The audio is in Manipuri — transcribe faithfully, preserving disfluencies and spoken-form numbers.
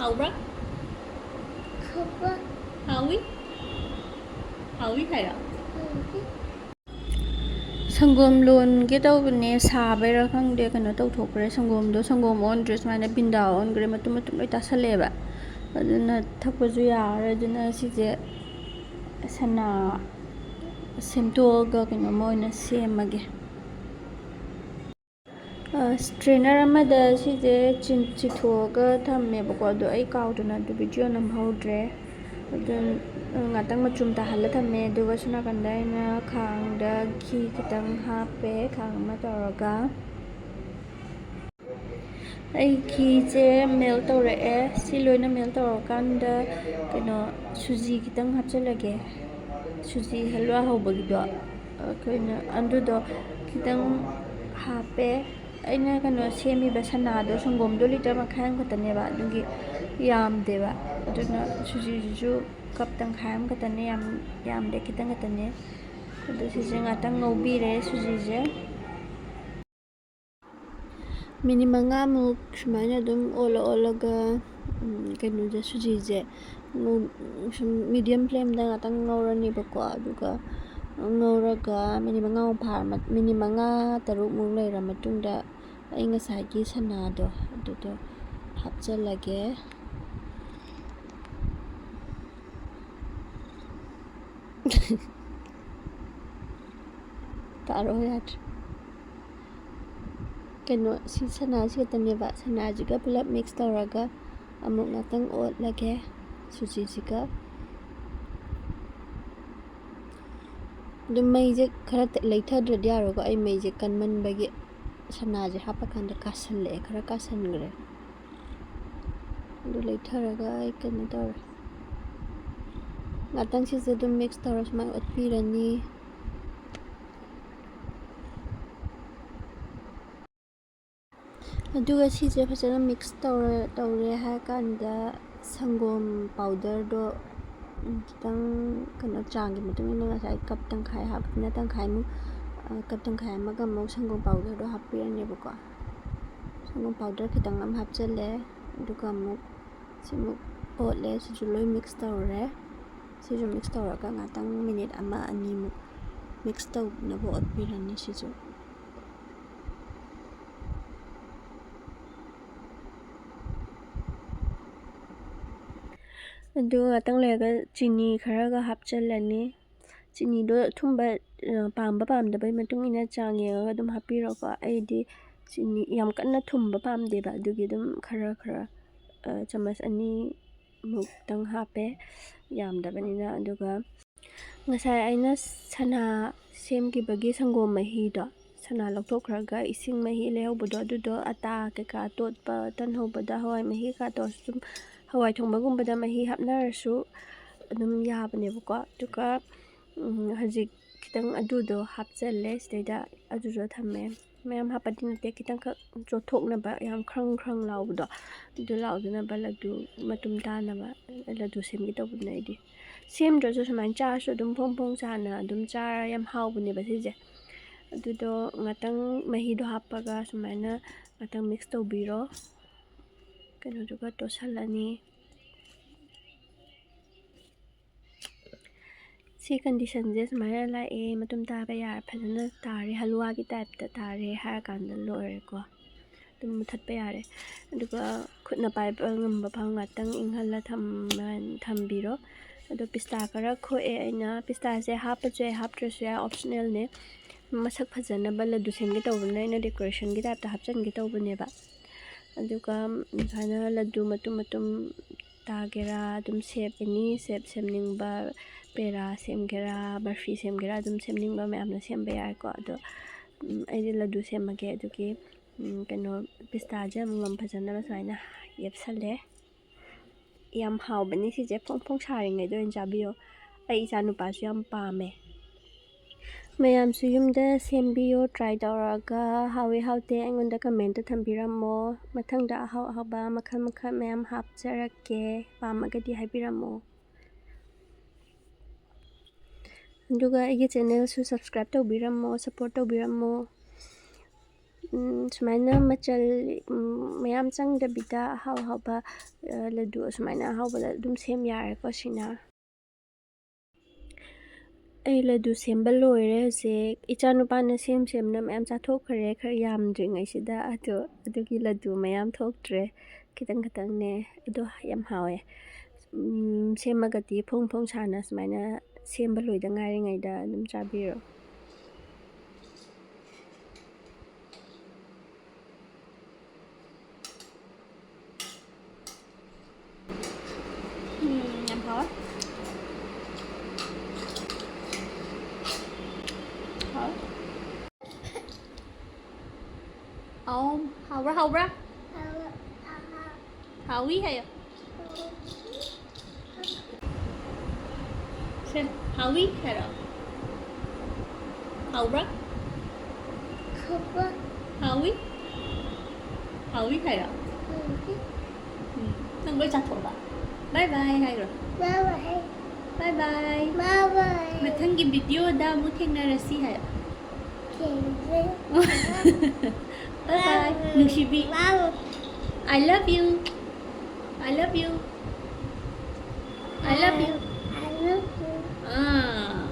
ꯍꯥꯎꯕ꯭ꯔꯥ? ꯍꯥꯎꯕ꯭ꯔꯥ? ꯍꯥꯎꯏ? ꯍꯥꯎꯏ ꯍꯥꯏꯔꯣ? ꯍꯥꯎꯏ꯫ ꯁꯪꯒꯣꯝ ꯂꯣꯟꯒꯦ ꯇꯧꯕꯅꯦ, ꯁꯥꯕꯩꯔꯥ ꯈꯪꯗꯦ, ꯀꯩꯅꯣ ꯇꯧꯊꯣꯛꯈ꯭ꯔꯦ꯫ ꯁꯪꯒꯣꯝꯗꯣ, ꯁꯪꯒꯣꯝ ꯑꯣꯟꯗ꯭ꯔꯦ, ꯁꯨꯃꯥꯏꯅ ꯕꯤꯟꯗꯥ ꯑꯣꯟꯈ꯭ꯔꯦ, ꯃꯇꯨꯝ ꯃꯇꯨꯝ ꯂꯣꯏ ꯇꯥꯁꯜꯂꯛꯑꯦꯕ꯫ ꯑꯗꯨꯅ ꯊꯛꯄꯁꯨ ꯌꯥꯔꯔꯣꯏ꯫ ꯑꯗꯨꯅ ꯁꯤꯁꯦ ꯁꯅꯥ ꯁꯦꯝꯗꯣꯛꯑꯒ ꯀꯩꯅꯣꯝꯃ ꯑꯣꯏꯅ ꯁꯦꯝꯃꯒꯦ꯫ ꯑ, strainer ꯑꯃꯗ ꯁꯤꯁꯦ ꯆꯤꯟ-, ꯆꯤꯊꯣꯛꯑꯒ ꯊꯝꯃꯦꯕꯀꯣ, ꯑꯗꯣ ꯑꯩ ꯀꯥꯎꯗꯅ ꯑꯗꯨ video ꯅꯝꯍꯧꯗ꯭ꯔꯦ꯫ ꯑꯗꯨ ꯉꯥꯛꯇꯪ ꯃꯆꯨꯝ ꯇꯥꯍꯜꯂ ꯊꯝꯃꯦ꯫ ꯑꯗꯨꯒ ꯁꯣꯝ ꯅꯥꯀꯟꯗ ꯑꯩꯅ ꯈꯥꯡꯗ ꯘꯤ ꯈꯤꯇꯪ ꯍꯥꯞꯄꯦ, ꯈꯥꯡ ꯑꯃ ꯇꯧꯔꯒ꯫ ꯑꯩ ꯘꯤꯁꯦ melt ꯇꯧꯔꯛꯑꯦ꯫ ꯁꯤ ꯂꯣꯏꯅ melt ꯇꯧꯔꯀꯥꯟꯗ ꯀꯩꯅꯣ ꯁꯨꯖꯤ ꯈꯤꯇꯪ ꯍꯥꯞꯆꯤꯜꯂꯒꯦ꯫ ꯁꯨꯖꯤ ꯍꯜꯂꯨꯋꯥ ꯍꯧꯕꯒꯤꯗꯣ, ꯑꯩꯈꯣꯏꯅ ꯑꯗꯨꯗꯣ ꯈꯤꯇꯪ ꯍꯥꯞꯄꯦ꯫ ꯑꯩꯅ ꯀꯩꯅꯣ ꯁꯦꯝꯃꯤꯕ ꯁꯅꯥꯗꯣ, ꯁꯪꯒꯣꯝꯗꯣ litre ꯃꯈꯥꯏ ꯑꯃꯈꯛꯇꯅꯦꯕ, ꯑꯗꯨꯒꯤ ꯌꯥꯝꯗꯦꯕ꯫ ꯑꯗꯨꯅ ꯁꯨꯖꯤꯁꯤꯁꯨ cup ꯇꯪꯈꯥꯏ ꯑꯃꯈꯛꯇꯅꯦ, ꯌꯥꯝ ꯌꯥꯝꯗꯦ, ꯈꯤꯇꯪ ꯈꯛꯇꯅꯦ꯫ ꯑꯗꯨ ꯁꯤꯁꯦ ꯉꯥꯛꯇꯪ ꯉꯧꯕꯤꯔꯦ ꯁꯨꯖꯤꯁꯦ꯫ Minute ꯃꯉꯥꯃꯨꯛ ꯁꯨꯃꯥꯏꯅ ꯑꯗꯨꯝ ꯑꯣꯠꯂ ꯑꯣꯠꯂꯒ, ꯎꯝ, ꯀꯩꯅꯣꯁꯦ, ꯁꯨꯖꯤꯁꯦ ꯉꯧ-, ꯁꯨꯝ medium flameꯗ ꯉꯥꯛꯇꯪ ꯉꯧꯔꯅꯦꯕꯀꯣ꯫ ꯑꯗꯨꯒ ꯉꯧꯔꯒ minute ꯃꯉꯥꯃꯨꯛ ꯐꯥꯔ ꯃꯠ-, minute ꯃꯉꯥ ꯇꯔꯨꯛꯃꯨꯛ ꯂꯩꯔ ꯃꯇꯨꯡꯗ ꯑꯩ ꯉꯁꯥꯏꯒꯤ ꯁꯅꯥꯗꯣ ꯑꯗꯨꯗꯣ ꯍꯥꯞꯆꯜꯂꯒꯦ꯫ ꯇꯥꯔꯛꯑꯣ ꯌꯥꯗ꯭ꯔꯦ꯫ ꯀꯩꯅꯣ, ꯁꯤ ꯁꯅꯥꯁꯤ ꯈꯛꯇꯅꯦꯕ꯫ ꯁꯅꯥꯁꯤꯒ ꯄꯨꯂꯞ mix ꯇꯧꯔꯒ ꯑꯃꯨꯛ ꯉꯥꯛꯇꯪ ꯑꯣꯠꯂꯒꯦ ꯁꯨꯖꯤꯁꯤꯒ꯫ ꯑꯗꯨꯝ ꯃꯩꯁꯦ ꯈꯔ ꯇ-, ꯂꯩꯊꯗ꯭ꯔꯗꯤ ꯌꯥꯔꯣꯏꯀꯣ꯫ ꯑꯩ ꯃꯩꯁꯦ ꯀꯟꯃꯟꯕꯒꯤ ꯁꯅꯥꯁꯦ ꯍꯥꯞꯄꯀꯥꯟꯗ ꯀꯥꯁꯜꯂꯛꯑꯦ, ꯈꯔ ꯀꯥꯁꯟꯈ꯭ꯔꯦ꯫ ꯑꯗꯨ ꯂꯩꯊꯔꯒ ꯑꯩ ꯀꯩꯅꯣ ꯇꯧꯔꯦ꯫ ꯉꯥꯛꯇꯪ ꯁꯤꯁꯦ ꯑꯗꯨꯝ mix ꯇꯧꯔ ꯁꯨꯃꯥꯏꯅ ꯑꯣꯠꯄꯤꯔꯅꯤ꯫ ꯑꯗꯨꯒ ꯁꯤꯁꯦ ꯐꯖꯅ mix ꯇꯧꯔ-, ꯇꯧꯔꯦ ꯍꯥꯏꯔ ꯀꯥꯟꯗ ꯁꯪꯒꯣꯝ powderꯗꯣ, ꯎꯝ, ꯈꯤꯇꯪ ꯀꯩꯅꯣ ꯆꯥꯡꯒꯤ ꯃꯇꯨꯡ ꯏꯟꯅ ꯉꯁꯥꯏ cup ꯇꯪꯈꯥꯏ ꯍꯥꯞꯄꯅ ꯇꯪꯈꯥꯏꯃꯨꯛ, ꯑ, cup ꯇꯪꯈꯥꯏ ꯑꯃꯒ ꯑꯃꯨꯛ ꯁꯪꯒꯣꯝ powderꯗꯣ ꯍꯥꯞꯄꯤꯔꯅꯦꯕꯀꯣ꯫ ꯁꯪꯒꯣꯝ powder ꯈꯤꯇꯪ ꯑꯃ ꯍꯥꯞꯆꯜꯂꯦ꯫ ꯑꯗꯨꯒ ꯑꯃꯨꯛ ꯁꯤꯃꯨꯛ ꯑꯣꯠꯂꯦ꯫ ꯁꯤꯁꯨ ꯂꯣꯏ ꯃꯤꯛꯁ ꯇꯧꯔꯦ꯫ ꯁꯤꯁꯨ ꯃꯤꯛꯁ ꯇꯧꯔꯒ ꯉꯥꯛꯇꯪ ꯃꯤꯅꯤꯠ ꯑꯃ ꯑꯅꯤꯃꯨꯛ ꯃꯤꯛꯁ ꯇꯧꯅꯕ ꯑꯣꯠꯄꯤꯔꯅꯤ꯫ ꯁꯤꯁꯨ ꯑꯗꯨ ꯉꯥꯛꯇꯪ ꯂꯩꯔꯒ ꯆꯤꯅꯤ ꯈꯔꯒ ꯍꯥꯞꯆꯤꯜꯂꯅꯤ꯫ ꯆꯤꯅꯤꯗꯣ ꯑꯊꯨꯝꯕ, ꯑ, ꯄꯥꯝꯕ ꯄꯥꯝꯗꯕꯒꯤ ꯃꯇꯨꯡ ꯏꯟꯅ ꯆꯥꯡ ꯌꯦꯡꯉꯒ ꯑꯗꯨꯝ ꯍꯥꯞꯄꯤꯔꯣꯀꯣ꯫ ꯑꯩꯗꯤ ꯆꯤꯅꯤ ꯌꯥꯝ ꯀꯟꯅ ꯊꯨꯝꯕ ꯄꯥꯝꯗꯦꯕ, ꯑꯗꯨꯒꯤ ꯑꯗꯨꯝ ꯈꯔ ꯈꯔ, ꯑ, ꯆꯥꯃꯁ ꯑꯅꯤꯃꯨꯛꯇꯪ ꯍꯥꯞꯄꯦ, ꯌꯥꯝꯗꯕꯅꯤꯅ꯫ ꯑꯗꯨꯒ ꯉꯁꯥꯏ ꯑꯩꯅ ꯁꯅꯥ ꯁꯦꯝꯈꯤꯕꯒꯤ ꯁꯪꯒꯣꯝ ꯃꯍꯤꯗꯣ, ꯁꯅꯥ ꯂꯧꯊꯣꯛꯈ꯭ꯔꯒ ꯏꯁꯤꯡ ꯃꯍꯤ ꯂꯩꯍꯧꯕꯗꯣ, ꯑꯗꯨꯗꯣ ꯑꯇꯥ ꯀꯩꯀꯥ ꯇꯣꯠꯄ, ꯇꯟ ꯍꯧꯕꯗ ꯍꯋꯥꯏ ꯃꯍꯤ ꯀꯩꯀꯥ ꯇꯣꯠꯂꯁꯨ ꯑꯗꯨꯝ, ꯍꯋꯥꯏ ꯊꯣꯡꯕꯒꯨꯝꯕꯗ ꯃꯍꯤ ꯍꯥꯞꯅꯔꯁꯨ ꯑꯗꯨꯝ ꯌꯥꯕꯅꯦꯕꯀꯣ꯫ ꯑꯗꯨꯒ, ꯎꯝ, ꯍꯧꯖꯤꯛ ꯈꯤꯇꯪ ꯑꯗꯨꯗꯣ ꯍꯥꯞꯆꯜꯂꯦ ꯁꯤꯗꯩꯗ, ꯑꯗꯨꯁꯨ ꯊꯝꯃꯦ꯫ ꯃꯌꯥꯝ ꯍꯥꯞꯄꯗꯤ ꯅꯠꯇꯦ, ꯈꯤꯇꯪꯈꯛ ꯆꯣꯠꯊꯣꯛꯅꯕ, ꯌꯥꯝ ꯈ꯭ꯔꯪ ꯈ꯭ꯔꯪ ꯂꯥꯎꯕꯗꯣ, ꯑꯗꯨ ꯂꯥꯎꯗꯅꯕ ꯂꯗꯨ ꯃꯇꯨꯝ ꯇꯥꯅꯕ ꯂꯗꯨ ꯁꯦꯝꯒꯦ ꯇꯧꯕꯅꯦ ꯑꯩꯗꯤ꯫ ꯁꯦꯝꯗ꯭ꯔꯁꯨ ꯁꯨꯃꯥꯏꯅ ꯆꯥꯔꯁꯨ ꯑꯗꯨꯝ ꯐꯣꯡ ꯐꯣꯡ ꯁꯥꯅ ꯑꯗꯨꯝ ꯆꯥꯔ ꯌꯥꯝ ꯍꯥꯎꯕꯅꯦꯕ ꯁꯤꯁꯦ꯫ ꯑꯗꯨꯗꯣ ꯉꯥꯛꯇꯪ ꯃꯍꯤꯗꯣ ꯍꯥꯞꯄꯒ ꯁꯨꯃꯥꯏꯅ ꯉꯥꯛꯇꯪ ꯃꯤꯛꯁ ꯇꯧꯕꯤꯔꯣ꯫ ꯀꯩꯅꯣꯗꯨꯒ ꯇꯣꯠꯁꯜꯂꯅꯤ꯫ ꯁꯤ ꯀꯟꯗꯤꯁꯟꯁꯦ ꯁꯨꯃꯥꯏꯅ ꯂꯥꯛꯑꯦ, ꯃꯇꯨꯝ ꯇꯥꯕ ꯌꯥꯔꯦ, ꯐꯖꯅ ꯇꯥꯔꯦ, ꯍꯜꯋꯥꯒꯤ ꯇꯥꯏꯞꯇ ꯇꯥꯔꯦ ꯍꯥꯏꯔꯀꯥꯟꯗ ꯂꯣꯏꯔꯦꯀꯣ꯫ ꯑꯗꯨꯝ ꯃꯨꯊꯠꯄ ꯌꯥꯔꯦ꯫ ꯑꯗꯨꯒ ꯈꯨꯠꯅ ꯄꯥꯏꯕ ꯉꯝꯕ ꯐꯥꯎ ꯉꯥꯛꯇꯪ ꯏꯪꯍꯜꯂ ꯊꯝꯃ-, ꯊꯝꯕꯤꯔꯣ꯫ ꯑꯗꯣ ꯄꯤꯁꯇꯥ ꯈꯔ ꯈꯣꯛꯑꯦ ꯑꯩꯅ꯫ ꯄꯤꯁꯇꯥꯁꯦ ꯍꯥꯞꯄꯁꯨ ꯌꯥꯏ, ꯍꯥꯞꯇ꯭ꯔꯁꯨ ꯌꯥꯏ, ꯑꯣꯞꯁꯅꯦꯜꯅꯦ꯫ ꯃꯁꯛ ꯐꯖꯅꯕ ꯂꯗꯨ ꯁꯦꯝꯒꯦ ꯇꯧꯕꯅꯤꯅ ꯑꯩꯅ ꯗꯦꯀꯣꯔꯦꯁꯟꯒꯤ ꯇꯥꯏꯞꯇ ꯍꯥꯞꯆꯤꯟꯒꯦ ꯇꯧꯕꯅꯦꯕ꯫ ꯑꯗꯨꯒ ꯁꯨꯃꯥꯏꯅ ꯂꯗꯨ ꯃꯇꯨꯝ ꯃꯇꯨꯝ ꯇꯥꯒꯦꯔꯥ, ꯑꯗꯨꯝ ꯁꯦꯞ, ꯑꯦꯅꯤ ꯁꯦꯞ ꯁꯦꯝꯅꯤꯡꯕ, ꯄꯦꯔꯥ ꯁꯦꯝꯒꯦꯔꯥ, ꯕꯔꯐꯤ ꯁꯦꯝꯒꯦꯔꯥ, ꯑꯗꯨꯝ ꯁꯦꯝꯅꯤꯡꯕ ꯃꯌꯥꯝꯅ ꯁꯦꯝꯕ ꯌꯥꯏꯀꯣ꯫ ꯑꯗꯣ, ꯎꯝ, ꯑꯩꯗꯤ ꯂꯗꯨ ꯁꯦꯝꯃꯒꯦ꯫ ꯑꯗꯨꯒꯤ, ꯎꯝ, ꯀꯩꯅꯣ, ꯄꯤꯁꯇꯥꯁꯦ ꯑꯃꯃꯝ ꯐꯖꯅ ꯁꯨꯃꯥꯏꯅ ꯌꯦꯞꯁꯜꯂꯦ꯫ ꯌꯥꯝ ꯍꯥꯎꯕꯅꯤ ꯁꯤꯁꯦ, ꯐꯣꯡ ꯐꯣꯡ ꯁꯥꯔꯤꯉꯩꯗ ꯑꯣꯏꯅ ꯆꯥꯕꯤꯌꯣ꯫ ꯑꯩ ꯏꯆꯥꯅꯨꯄꯥꯁꯨ ꯌꯥꯝ ꯄꯥꯝꯃꯦ꯫ ꯃꯌꯥꯝꯁꯨ ꯌꯨꯝꯗ ꯁꯦꯝꯕꯤꯌꯣ, ꯇ꯭ꯔꯥꯏ ꯇꯧꯔꯒ ꯍꯥꯎꯋꯤ ꯍꯥꯎꯇꯦ ꯑꯩꯉꯣꯟꯗ ꯀꯃꯦꯟꯇ ꯊꯝꯕꯤꯔꯝꯃꯣ꯫ ꯃꯊꯪꯗ ꯑꯍꯥꯎ ꯑꯍꯥꯎꯕ ꯃꯈꯜ ꯃꯈꯜ ꯃꯌꯥꯝ ꯍꯥꯞꯆꯔꯛꯀꯦ, ꯄꯥꯝꯃꯒꯗꯤ ꯍꯥꯏꯕꯤꯔꯝꯃꯣ꯫ ꯑꯗꯨꯒ ꯑꯩꯒꯤ ꯆꯦꯅꯦꯜꯁꯨ ꯁꯕꯁꯀ꯭ꯔꯥꯏꯕ ꯇꯧꯕꯤꯔꯝꯃꯣ, ꯁꯞꯄꯣꯔꯠ ꯇꯧꯕꯤꯔꯝꯃꯣ꯫ ꯎꯝ, ꯁꯨꯃꯥꯏꯅ ꯃꯆꯜ, ꯎꯝ, ꯃꯌꯥꯝ ꯆꯪꯗꯕꯤꯗ ꯑꯍꯥꯎ ꯑꯍꯥꯎꯕ, ꯑ, ꯂꯗꯨ ꯑꯁꯨꯃꯥꯏꯅ ꯑꯍꯥꯎꯕꯗ ꯑꯗꯨꯝ ꯁꯦꯝ ꯌꯥꯔꯦꯀꯣ ꯁꯤꯅ꯫ ꯑꯩ ꯂꯗꯨ ꯁꯦꯝꯕ ꯂꯣꯏꯔꯦ ꯍꯧꯖꯤꯛ꯫ ꯏꯆꯥꯅꯨꯄꯥꯅ ꯁꯦꯝ ꯁꯦꯝꯅ ꯃꯌꯥꯝ ꯆꯥꯊꯣꯛꯈ꯭ꯔꯦ, ꯈꯔ ꯌꯥꯝꯗ꯭ꯔꯤꯉꯩꯁꯤꯗ꯫ ꯑꯗꯣ ꯑꯗꯨꯒꯤ ꯂꯗꯨ ꯃꯌꯥꯝ ꯊꯣꯛꯇ꯭ꯔꯦ, ꯈꯤꯇꯪ ꯈꯤꯇꯪꯅꯦ꯫ ꯑꯗꯣ ꯌꯥꯝ ꯍꯥꯎꯋꯦ꯫ ꯎꯝ, ꯁꯦꯝꯃꯒꯗꯤ ꯐꯣꯡ ꯐꯣꯡ ꯁꯥꯅ ꯁꯨꯃꯥꯏꯅ ꯁꯦꯝꯕ ꯂꯣꯏꯗ ꯉꯥꯏꯔꯤꯉꯩꯗ ꯑꯗꯨꯝ ꯆꯥꯕꯤꯔꯣ꯫ ꯎꯝ, ꯌꯥꯝ ꯍꯥꯎꯋꯦ꯫ ꯍꯥꯎꯋꯦ꯫ ꯑꯧ, ꯍꯥꯎꯕ꯭ꯔꯥ, ꯍꯥꯎꯕ꯭ꯔꯥ? ꯍꯥꯎꯋꯤ ꯍꯥꯏꯌꯣ꯫ ꯁꯦ, ꯍꯥꯎꯋꯤ ꯍꯥꯏꯔꯣ꯫ ꯍꯥꯎꯕ꯭ꯔꯥ? ꯍꯥꯎꯕ꯭ꯔꯥ? ꯍꯥꯎꯋꯤ? ꯍꯥꯎꯋꯤ ꯍꯥꯏꯔꯣ? ꯍꯥꯎꯋꯤ꯫ ꯎꯝ, ꯅꯪ ꯂꯣꯏ ꯆꯥꯊꯣꯛꯑꯕ? ꯕꯥꯏ ꯕꯥꯏ ꯍꯥꯏꯈ꯭ꯔꯣ꯫ ꯕꯥꯏ ꯕꯥꯏ꯫ ꯕꯥꯏ ꯕꯥꯏ꯫ ꯕꯥꯏ ꯕꯥꯏ꯫ ꯃꯊꯪꯒꯤ ꯚꯤꯗꯤꯑꯣꯗ ꯑꯃꯨꯛ ꯊꯦꯡꯅꯔꯁꯤ ꯍꯥꯏꯌꯣ꯫ ꯊꯦꯡꯅꯔꯁꯤ꯫ ꯕꯥꯏ ꯕꯥꯏ꯫ ꯅꯨꯡꯁꯤꯕꯤ꯫ ꯕꯥꯏ ꯕꯥꯏ꯫ I love you. I love you. I love you. I love you. Ah.